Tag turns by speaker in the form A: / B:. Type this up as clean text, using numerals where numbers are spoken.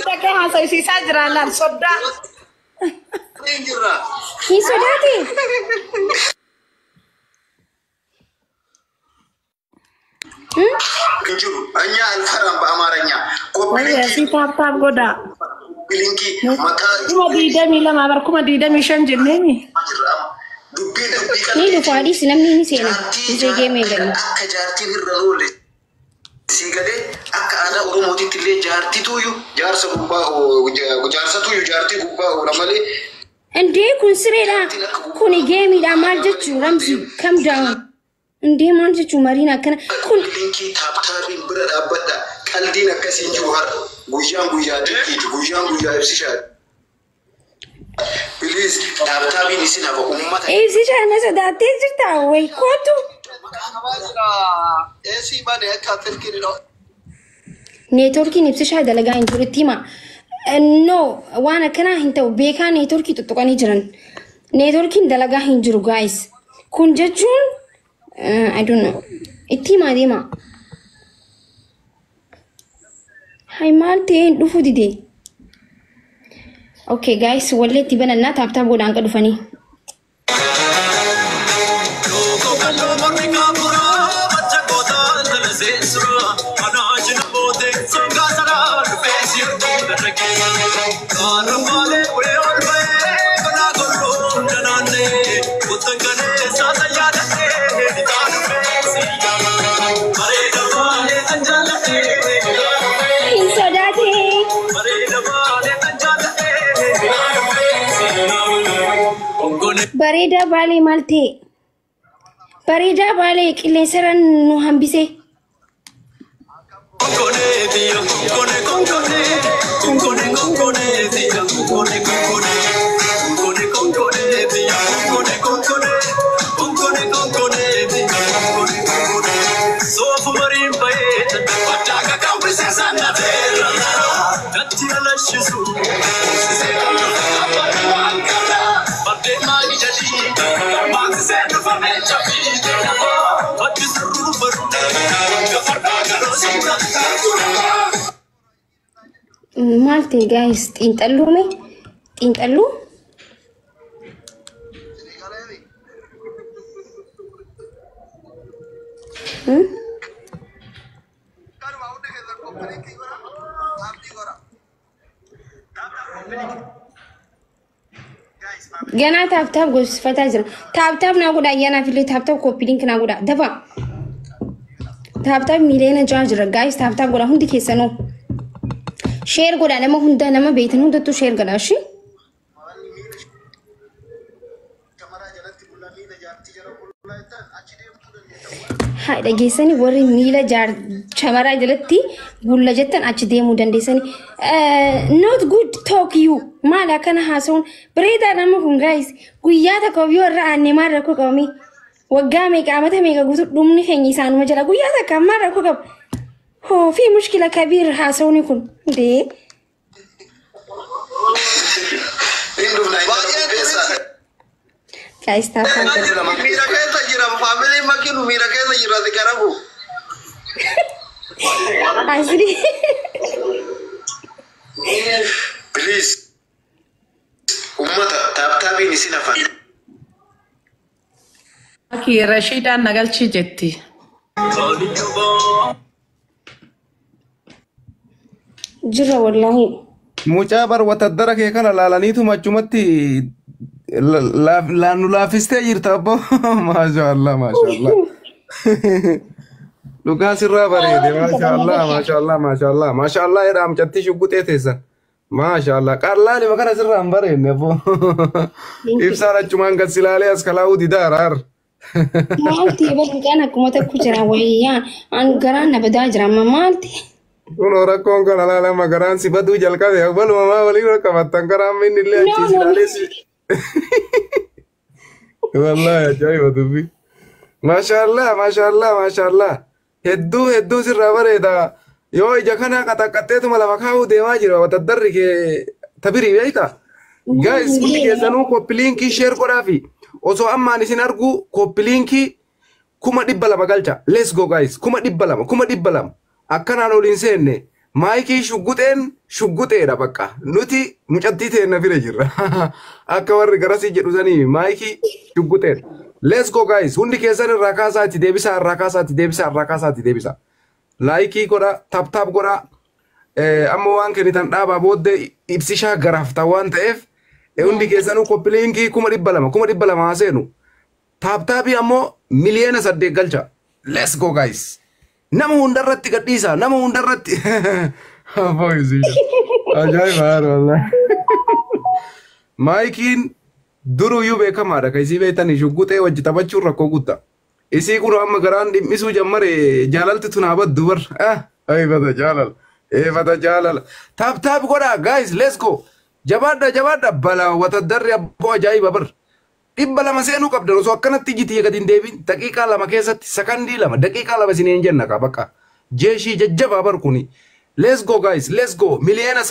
A: dhaqee haasa'isiisaa jira laal soddaa.
B: Hin sodaatin.
C: እንጅሩ እኛ አልፈራም። በአማርኛ
A: Wayya si tap tap godhaa.
C: ኮፒሊንኪ መካ
A: 22,000 bar 25,000 jenneemi.
C: ዱቢ ዱቢ
B: Ni dhufu adiis namni ni seena. Gisee geemee galu.
C: akka jaartiin irra oolle sii galee akka aadaa Oromootitti illee jaartituyyuu jaarsa gubbaa jaarsatuyyuu jaartii gubbaa oola malee.
B: Indee kun sireedha. Kuni geemiidha maal jechuu Ramzi calm down. Indee maal jechuu mariin akkana kun
C: Linkii tap tapiin bira dhaabbadha. Qaldiin akkasiin jiru har'a. Guyyaan guyyaa dinqiiti. Guyyaan guyyaa ibsishaadha. Please tap tapiin isin hafa uummata.
B: Ibsishaa na sodaattee jirta wayi kootu. Neetworkiin ibsishaa dalagaa hin jiru itti hima. No, waan akkanaa hin ta'u, beekaa neetworkii tuttuqanii jiran. Neetworkiin dalagaa hin jiru, guys. Kun jechuun I don't know. Itti himaa deema. Hay, maal ta'ee hin dhufu dide? Okay guys, wallee itti banannaa, tap tap godhaan dhufanii. Hin sodaatin. Bareedaa baalee maal ta'e? Bareedaa baalee qilleensarra nu hambise. Maal ta'e guys, xiinxalluu mee? Xiinxalluu? Hmm? Ganaa tap tap goosifataa jira. Tap tap naa godhaa, ayyaanaaf illee tap tap, copy link naa godhaa. Dafa. Tap tap 6 miliyoona jira. Guys, tap tap godhaa hundi keessanuu. Share godhaa, nama hunda, nama beektan hundattuu share godhaa ishee. Haa, dhageessanii, warri miila chamaraa jalatti bulla jettan achi deemuu dandeessanii. Not good talk you. Maal akkana haasa'uun bareedaa nama kun, guys? Guyyaa tokko yoo irra aanne maal rakkoo qabame? Waggaa meeqa, amata meeqa guutuu dhumni keenya isaanuma jala, guyyaa takka maal rakkoo qaba? Hoo fi mushkila kabiir haasa'uun kun dee.
C: Hin dhufna intala qopheessaa.
B: Guys, tap tap godha.
D: Miira keessa jira, faamiliin makiinu miira keessa jira si garabu.
B: Asli.
C: Please ummata, tap tapiin isin hafa.
A: Akki Rashiidaan nagalchii jetti.
B: Jira wallaahi.
E: Mucaa bar wataddara kee kana laalaniitu achumatti nu laaffistee jirta abbo. Maashaallah, maashaallah. Dhugaa sirraa bareede, maashaallah, maashaallah, maashaallah, maashaallah jedha mucattii shugguxee teessan. Maashaallah, qal'aalima kana sirraa hin bareedne abbo. Ibsaan achumaan gad silaalee as kalaa'uu didaara har.
B: Maal ta'e bar, mucaan akkuma tokko jira wayyaan an garaan na badaa jira amma, maal ta'e?
E: Kunoo rakkoon kana laalama, garaan si baduu jalqabe, baluma maa waliin qabattan garaan inni illee
B: No,
E: achii
B: no.
E: silaalee si. Wallahi ajaa'iba dubbi. Maashaallah, maashaallah, maashaallah. Hedduu hedduu sirraa bareeda. Yoo ija kana qaxaqqaxxeetuma lafa kaa'uu deemaa jira wataddarri kee tabirii beektaa? Guys, hundi keessanuu copy linkii share godhaafi osoo ammaan isin argu copy linkii 200,000 galcha. Let's go guys. 200,000, 200,000. Akkanaan ol hin seenne. Maayikii shugguxeen shugguxeedha bakka. Nuti mucattii teenna bira jirra. Akka warri garasii jedhu sanii maayikii shugguxeedha. Let's go guys. Hundi keessan irraa kaasaati deebisaa, irraa kaasaati deebisaa, irraa kaasaati deebisaa. Like godha, tap tap godha. Amma waan kennitan dhaabaa, booddee ibsishaa garaafta waan ta'eef hundi keessanuu copy link 200,000, 200,000 haa seenu. Tap tapii ammoo 8 miliyoona galcha. Let's go guys. Nama hundarratti gadhiisa. Nama hundarratti. Ajaa'iba wallahi. Maayikiin duruyyuu beekamaadha. Kan isii beektanii shugguxee wajji taphachuun rakkoo guddaa. Isii kun amma garaan dhimmisuu jammare, jaalalti tun haa baddu bar. Ah, eebata jaalala. Eebata jaalala. Tap tap godhaa guys, let's go. Jabaadha jabaadha, balaa wataddarri abboo ajaa'iba bar. 200 seenuu qabdan osoo akkanatti ijji gadi hin deebiin daqiiqaa 2 keessatti, sakandii 2, daqiiqaa 2 isin jenna qaba bakka. Jeeshii jajjabaa bar kuni. Let's go guys, let's go. 8 miliyoona.